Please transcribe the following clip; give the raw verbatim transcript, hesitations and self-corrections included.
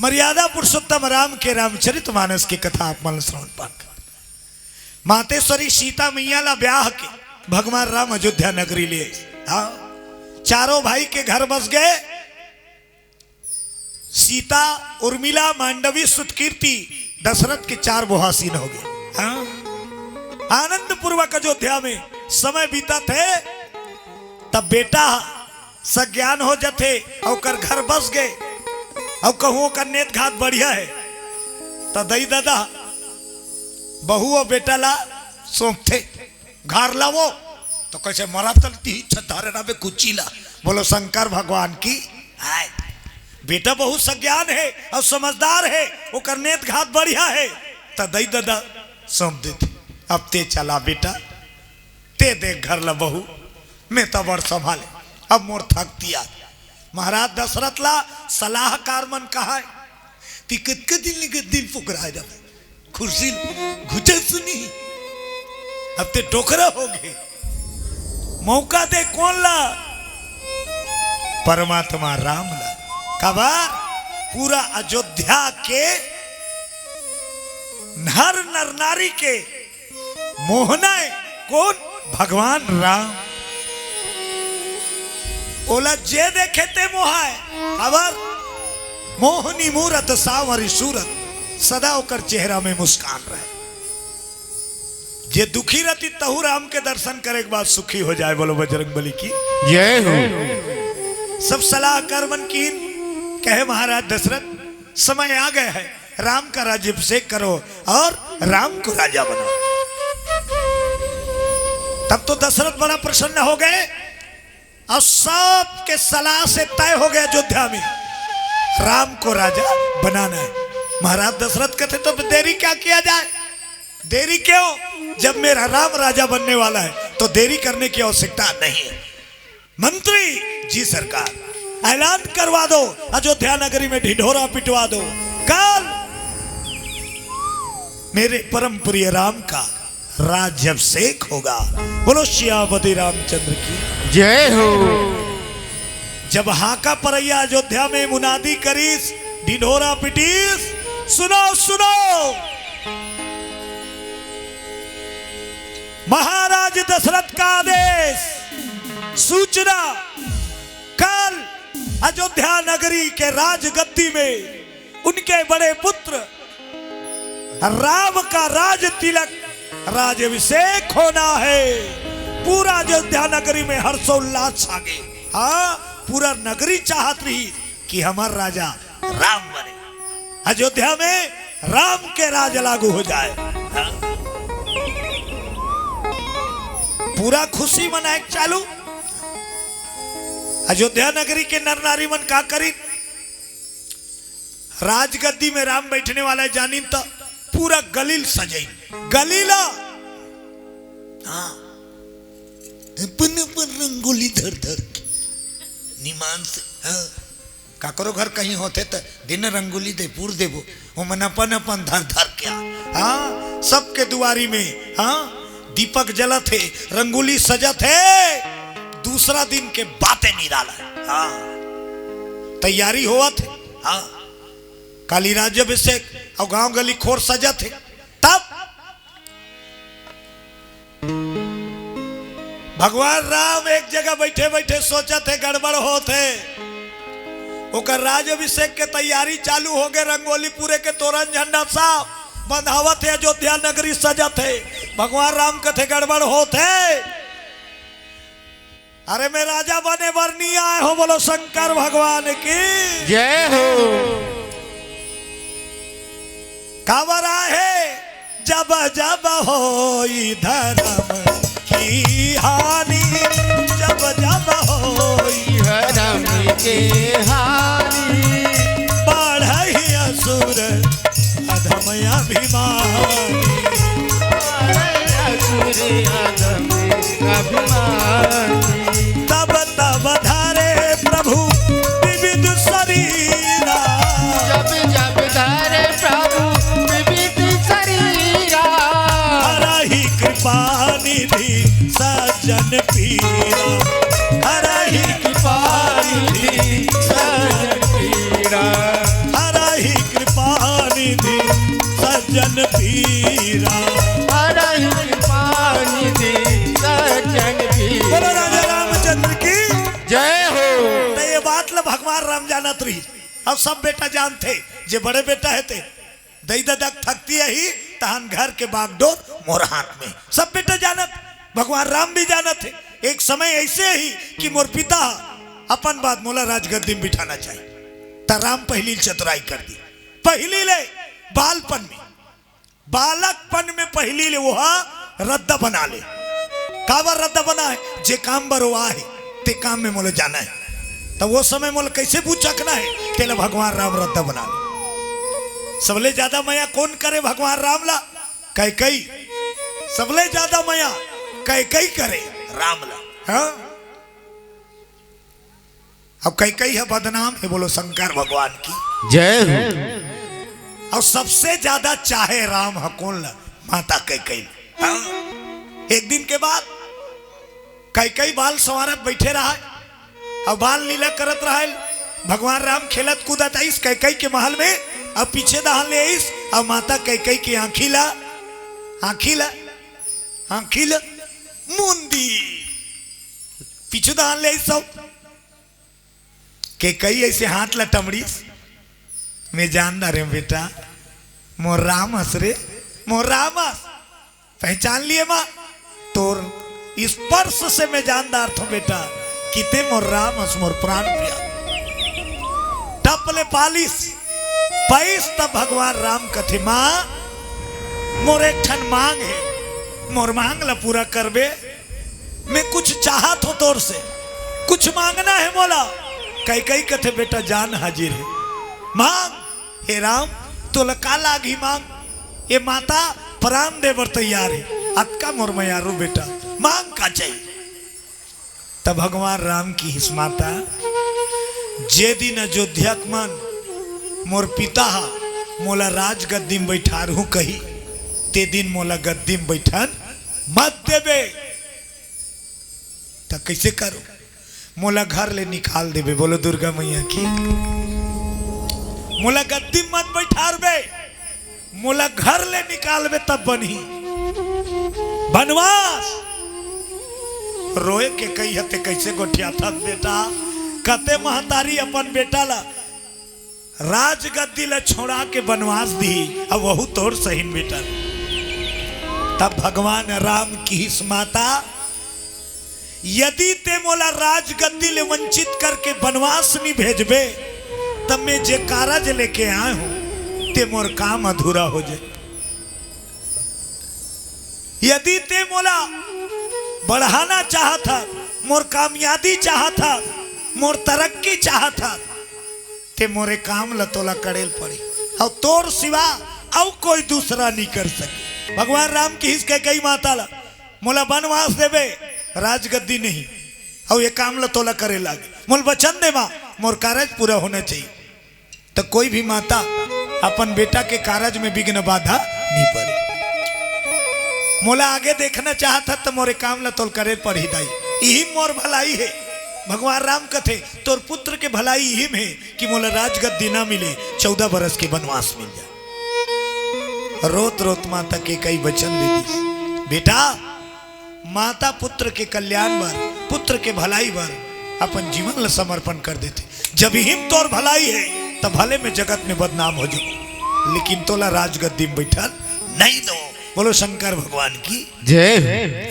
मर्यादा पुरुषोत्तम राम के रामचरित मानस के कथा आप मन श्रवण पाठ कर। मातेश्वरी सीता मैया ला ब्याह के भगवान राम अयोध्या नगरी ले आइस। हाँ, चारों भाई के घर बस गए। सीता, उर्मिला, मांडवी, सुतकीर्ति, दशरथ के चार बोहासीन हो गए। हाँ, आनंद पूर्वक अयोध्या में समय बीतत हे। तब बेटा सज्ञान हो जथे, अउ ओकर घर बस गए, अउ कहूँ ओकर नेत घात बढ़िया हे, त दई ददा बहू अउ बेटा ला सौंपथे, घर ला वो, त कइसे मरा तलती ही छत धारे रहबे कुची ला। बोलो शंकर भगवान की। हाय, बेटा बहुत सज्ञान हे अउ समझदार हे, ओकर नेत घात बढ़िया हे, त दई ददा सौंप देथे। अब ते चला बेटा, ते देख घर ला बहू, मैं तो बड़ संभाले, अब मोर थक दिया। महाराज दशरथ ला सलाहकार मन कहा है, ती कतके दिन ले गद्दी ल पुकरा जाबे, कुर्सी ल घुचस नहीं, अब ते डोकरा हो गे, मौका दे कोन ला? परमात्मा राम ला। काबर? पूरा अयोध्या के नर नर नारी के मोहना हे कोन? भगवान राम। ओला जे देखे ते मोहाय। काबर? मोहनी मूरत सांवरी सूरत, सदा ओकर चेहरा में मुस्कान रहे। जे दुखी रहती तहू राम के दर्शन करे के बाद सुखी हो जाए। बोलो बजरंग बली की। जय हो। सब सलाहकार मन कीन, कहे महाराज दशरथ, समय आ गया है, राम का राज्याभिषेक करो और राम को राजा बनाओ। तब तो दशरथ बड़ा प्रसन्न हो गए और सबके सलाह से तय हो गया अयोध्या में राम को राजा बनाना है। महाराज दशरथ कहते, तो फिर देरी क्या किया जाए? देरी क्यों, जब मेरा राम राजा बनने वाला है तो देरी करने की आवश्यकता नहीं है। मंत्री जी सरकार, ऐलान करवा दो, अयोध्या नगरी में ढिढोरा पिटवा दो। कल मेरे परम प्रिय राम का राज्याभिषेक होगा। बोलो सियापति रामचंद्र की। जय हो। जब हाका परैया अयोध्या में मुनादी करिस, ढिढोरा पिटिस, सुनो, सुनो, महाराज दशरथ का आदेश, सूचना, कल अयोध्या नगरी के राजगद्दी में उनके बड़े पुत्र राम का राज तिलक, राज अभिषेक होना है। पूरा अयोध्या नगरी में हर्षोल्लास छा गए। हाँ, पूरा नगरी चाहत रही कि हमार राजा राम बने, अयोध्या में राम के राज लागू हो जाए। हाँ? पूरा खुशी मनाए चालू। अयोध्या नगरी के नर नारी मन का करी? राजगद्दी में राम बैठने वाला है, जानिन त पूरा गली ल सजई, गली ला। हाँ, अपन अपन रंगोली धर धर के निमान से। हाँ, काकरो घर कहीं होथे त दिन रंगोली दे पूर देबो, ओमन अपन अपन धर धर के आ। हाँ, सबके दुआरी में, हाँ, दीपक जलत हे, रंगोली सजत हे, दूसरा दिन के बातें निराला हे। हाँ, तैयारी होवत हे। हाँ, काली राज्याभिषेक अउ गांव गली खोर सजत हे। तब भगवान राम एक जगह बैठे बैठे सोचत हे, गड़बड़ होत हे। ओकर राज्याभिषेक के तैयारी चालू हो गए, रंगोली पूरे के तोरण झंडा सब बंधावत हे, अयोध्या नगरी सजत हे। भगवान राम कथे, गड़बड़ होत हे। अरे, मैं राजा बने बर नहीं आए हो, बोलो शंकर भगवान की। जय हो। काबर आए हे? जब जब होई धर्म की हानि, जब जब होई धर्म की हानि, बढ़ई असुर अधम अभिमानी। बढ़ई असुर अधम अभिमानी। तब तब धरे प्रभु विविध शरीरा। जब जब धरे प्रभु विविध शरीरा। हरहि कृपा निधि सज्जन पीरा। हरहि कृपा निधि सज्जन पीरा। हरहि जन पीरा। हरहि पानी दे सज्जन पीरा। बोलो राजा रामचंद्र की जय हो। तो ये बात ला भगवान राम जानत रही, अब सब बेटा जानथे, जे बड़े बेटा हे ते दई ददा के थकती अही, तहन घर के बागडोर मोर हाथ में। सब बेटा जानत, भगवान राम भी जानत हे। एक समय ऐसे ही कि मोर पिता अपन बात मोला राजगद्दी में बिठाना चाहिए, त राम पहिली चतुराई कर दी। पहिली ले बालपन में, बालकपन में पहिली ले ओहा रद्दा बना ले। काबर रद्दा बना हे? जे काम बर ओ आहे, ते काम में मोला जाना हे। त ओ समय मोला कैसे बुचकना हे, तेला भगवान राम रद्दा बना ले। सबले ज्यादा मया कोन करे भगवान राम ला? कैकई। सबले ज्यादा मया कैकई करे राम ला। हाँ? अब कैकई ह बदनाम हे, बोलो शंकर भगवान की जय हो। अउ सबसे ज्यादा चाहे राम ह कोन ला? माता कैकई। हाँ? एक दिन के बाद कैकई बाल संवारत बैठे रहय, अउ बाल लीला करत रहय। भगवान राम खेलत कूदत आइस कैकई के महल में, अउ पीछू डहन ले आइस, अउ माता कैकई के आँखी ला, आँखी ला, आँखी ला मूंद दिस। पीछू डहन ले आइस सब। कैकई ऐसे हाथ ला टमड़िस, मैं जान डारेंव बेटा, मोर राम हस रे, मोर राम हस। पहचान लिये माँ, तोर स्पर्श से मैं जान डारथों बेटा, कि ते मोर राम हस, मोर प्राण प्यार। टप ले पालिस, पाइस, तब भगवान राम कथे, माँ, मोर एक ठन मांग हे, मोर मांग ला पूरा करबे। मैं कुछ चाहत हों तोर से, कुछ मांगना हे मोला। कैकई कथे, बेटा, जान हाजिर हे, मांग। हे राम, तोला का लागही, मांग। ए माता प्राण दे बर तैयार हे, अतका मोर मयारू बेटा, मांग का चाहिए? तब भगवान राम किहिस, माता, जे दिन अयोध्या के मन मोर पिता हा मोला राजगद्दी में बैठारहूं कही, ते दिन मोला गद्दी में बैठन मत देबे। त कैसे करो? मोला घर ले निकाल देबे। बोलो दुर्गा मैया की। मोला गद्दी मत बैठारबे, मोला घर ले निकालबे तब बनही। बनवास। रोए कैकई ह ते कैसे गोठियाथस बेटा? कते महतारी अपन बेटा ला राजगद्दी ला छोड़ा के बनवास दिही, अब वहू तोर सहिन बेटा। तब भगवान राम किहिस, माता, यदि ते मोला राजगद्दी ले वंचित करके बनवास नी भेजबे, तब मैं जे कारज लेके आए हूं, ते मोर काम अधूरा हो जाए। यदि ते मोला बढ़ाना चाहत हस, मोर कामयाबी चाहत हस, मोर तरक्की चाहत हस, ते मोरे काम ल तोला करेल पड़ी, अउ तोर सिवा अउ कोई दूसरा नी कर सके। भगवान राम किहिस कैकई माता ल, मोला बनवास देबे, राजगद्दी नहीं, अउ ये काम ल तोला करे लागे। मोल वचन दे माँ, मोर कारज पूरा होना चाहिए। त कोई भी माता अपन बेटा के कारज में विघ्न बाधा नहीं पड़े। मोला आगे देखना चाहत हस त मोरे काम ल तोल करे पड़ही दाई, इही मोर भलाई हे। भगवान राम कथे, तोर पुत्र के भलाई इही में हे कि मोला राजगद्दी ना मिले, चौदह बरस के बनवास मिल जाए। रोत रोत माता कैकई वचन दे दिस, बेटा, माता पुत्र के कल्याण बर, पुत्र के भलाई बर अपन जीवन ल समर्पण कर देथे। जब इही में तोर भलाई हे, त भले मैं जगत में बदनाम हो जाऊं, लेकिन तोला राजगद्दी में बैठन नहीं दो। बोलो शंकर भगवान की जय हो।